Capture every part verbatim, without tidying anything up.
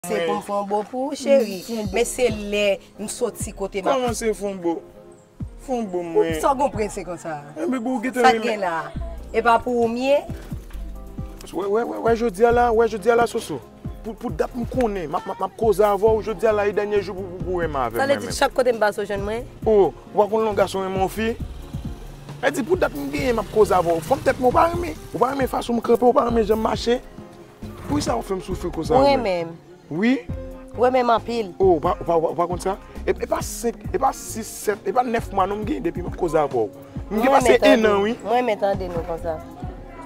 Se pou m fè yon bo pou ou, cheri. Men se lè m soti kote m ap Kòman se fè yon bo? Fè yon bo mwen. Sa w gon prese konsa? Enben, bon, ou gentan Sa k gen la? E pa pou ou m ye? Wè, wè, wè, wè, jodi a la, wè, jodi a la, Soso. Pou, pou dat m konnen, m ap, m ap, m ap koze avè w, jodi a la, e dènye jou pou, pou, pou renmen avè m. Sa vle di chak kote m pase w jwenn mwen? O, ou pa konn lè yon gason renmen yon fi? E di pou dat m genyen, m ap koze avè w. Fanm tèt mwen, ou pa renmen, ou pa renmen fason m kanpe, ou pa renmen jan m mache. Poukisa w fè m soufri konsa menm? Ou renmen m? Wi. Ou renmen m anpil. O, ou pa, ou pa, ou pa konn sa? E, e pa senk, e pa sis, sèt, e pa nèf mwa non m gen depi m ap koze avè w. M gen pase en an, wi. Mwen renmen tande nou konsa.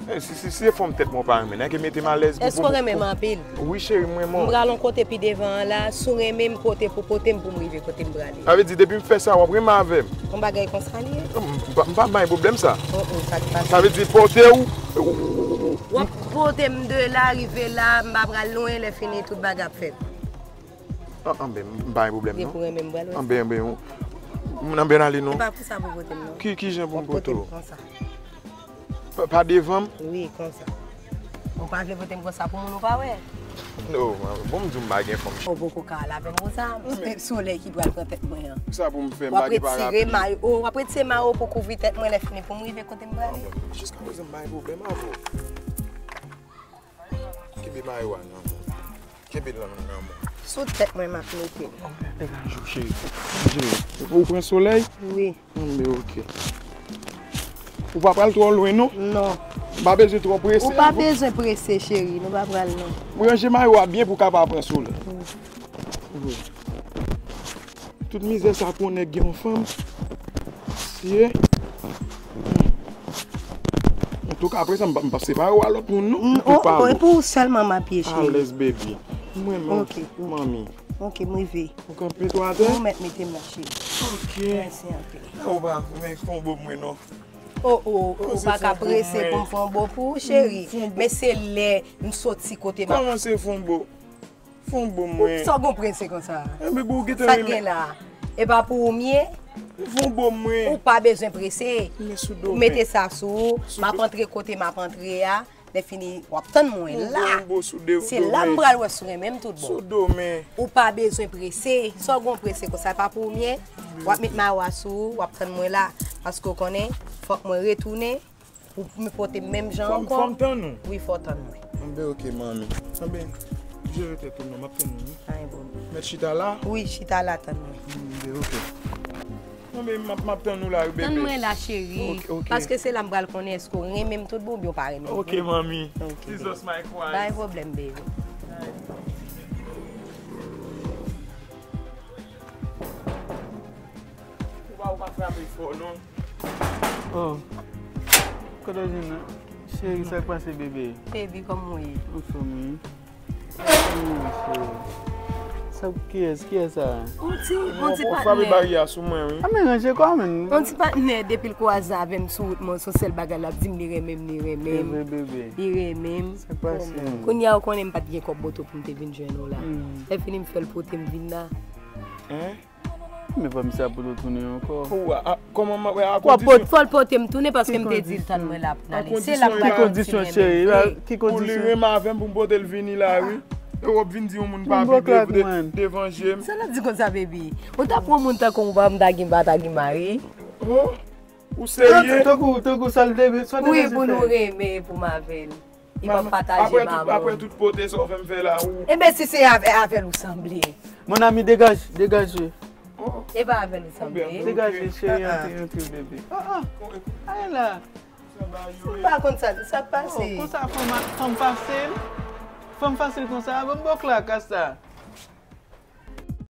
E, si, si, si se fanm tèt mwen w pa renmen, nèg mete m alèz pou Èske w renmen m anpil? Wi, cheri, m renmen w. M pral yon kote pi devan an la, si w renmen m, pote pou pote m pou m rive kote m prale. Sa vle di, depi m fè sa, w ap renmen avè m? Yon bagay konsa li ye. M pa, m pa bay pwoblèm sa. Sa vle di, pote w, W ap pote m de la, rive la, m pa pral lwen, lè fini tout bagay ap fèt. An, anben, m pa gen pwoblèm non. Depi w renmen m, pral wè sa. Anben, anben, anben ale non. E pa konsa pou pote m non. Ki, ki jan pou m pote w? W ap pote m konsa. Pa, pa devan m? Wi, konsa. Ou pa vle pote m konsa pou moun ou pa wè? No, bon, m di w m pa gen fanm. Ou poko ka al avè m konsa. Solèy ki pral pran tèt mwen an. Sa pou m fè, m pa gen parapli. W ap retire mayo, w ap retire mayo pou kouvri tèt mwen lè fini pou m rive kote m prale. Jiska prezan m pa gen pwoblèm avè w. Kenbe mayo a nan men w. Kenbe l nan, nan men w. Sou tèt mwen m ap mete l. Degaj ou, cheri. Cheri, ou pran solèy? Wi. Anben, oke. Ou pa pral twò lwen, non? Non. M pa bezwen twò prese. Ou pa bezwen prese, cheri. Nou pa pral, non. Ranje mayo a byen pou w kapab pran solèy. Wi. Tout mizè sa pou yon nèg gen yon fanm. Sye. Antouka, apre sa, m pa, m pa separe w a lòt moun, non. Ou pa. E pou ou sèlman m ap ye, cheri. Alèz, baby. Mwen, manmi. Ok, ok. Ou kanpe tou atè? Ou mèt mete m la, cheri. Ok. Mèsi anpil. Ou pa, men fè yon bo pou mwen, non. O, o, ou pa ka prese pou m fè yon bo pou ou, cheri. Men se lè m soti kote m ap Kòman se fè yon bo? Fè yon bo mwen. Sa w gon prese konsa? Enben, bon, ou gentan renmen. Sa k gen la? E pa pou ou m ye? Fè yon bo mwen. Ou pa bezwen prese. Men sou do mwen. Mete sa sou ou. M ap antre kote m ap antre a. Lè fini, w ap tann mwen la. Se la m pral wè si w renmen m tout bon. Sou do men. Ou pa bezwen prese. Sa w gon prese konsa, e pa pou ou m ye? W ap met mayo a sou ou, w ap tann mwen la. Paske w konnen, fòk mwen retounen pou m pote menm jan ankò. Fò m tann ou? Wi, fò w tann mwen. Anben, oke, manmi. Anben, jere tèt ou non, m ap tann ou, wi. Pa gen pwoblèm. Mèt chita la? Wi, chita la, tann mwen. Anben, oke. Anben, m ap, m ap tann ou la, wi, bebe. Tann mwen la, cheri. Oke, oke. Paske se la m pral konnen èske w renmen m tout bon oubyen w pa renmen m. Oke, manmi. Oke, baby. Jesus, my Christ. Pa gen pwoblèm, baby. Ou pa, ou pa frape fò, non. Oh. Kote w jwenn nan? Cheri, sa k pase, bebe? Baby, kòman w ye? Anfòm, wi. Wi, cheri. Sa, kiyès, kiyès sa? Yon ti, yon ti patnè. Ou frape baryè a sou mwen, wi. A, men ranje kò w, men. Yon ti patnè, depi l kwaze avè m sou wout mwen, se yon sèl bagay l ap di m, li renmen m, li renmen m. Bebe, bebe. Li renmen m. Sa k pase? Kounye a, ou konnen m pa t gen kòb moto pou m te vin jwenn ou la. Lè fini, m fè l pote m vin la. Hein? Men pa misye ap pote w tounen ankò. Ou a, a, kòman m ap, a, w ap pote, fò l pote m tounen paske m te di l tann mwen la pou n ale. Se la m pral kontinye. Ki kondisyon, cheri? Ki kondisyon? Ou li renmen avè m pou m pote l vini la, wi. E w ap vin di yon moun pa vin de, de, devan je m. Sa l ap di konsa, baby? Ou ta pran moun tankou m, pa m ta gen, pa ta gen mari. Oh, ou serye? Tankou, tankou sa l te, sa l te bezwen fè. Wi, pou nou renmen, pou m avè l. Li pa pataje maman. Apre tout, apre tout pote sa w fè m fè la, ou. Enben, si se avè, avè l ou sanble. Mon ami, dégage, dégage. E pa avè l ou sanble. Dégage, cheri, antre, antre, bebe. Ah, ah. Ay la. Si m pa konn sa, sa k pase? Oh, konsa, fanm, fanm fasil. Fanm fasil konsa, ban m bòk la, kasa.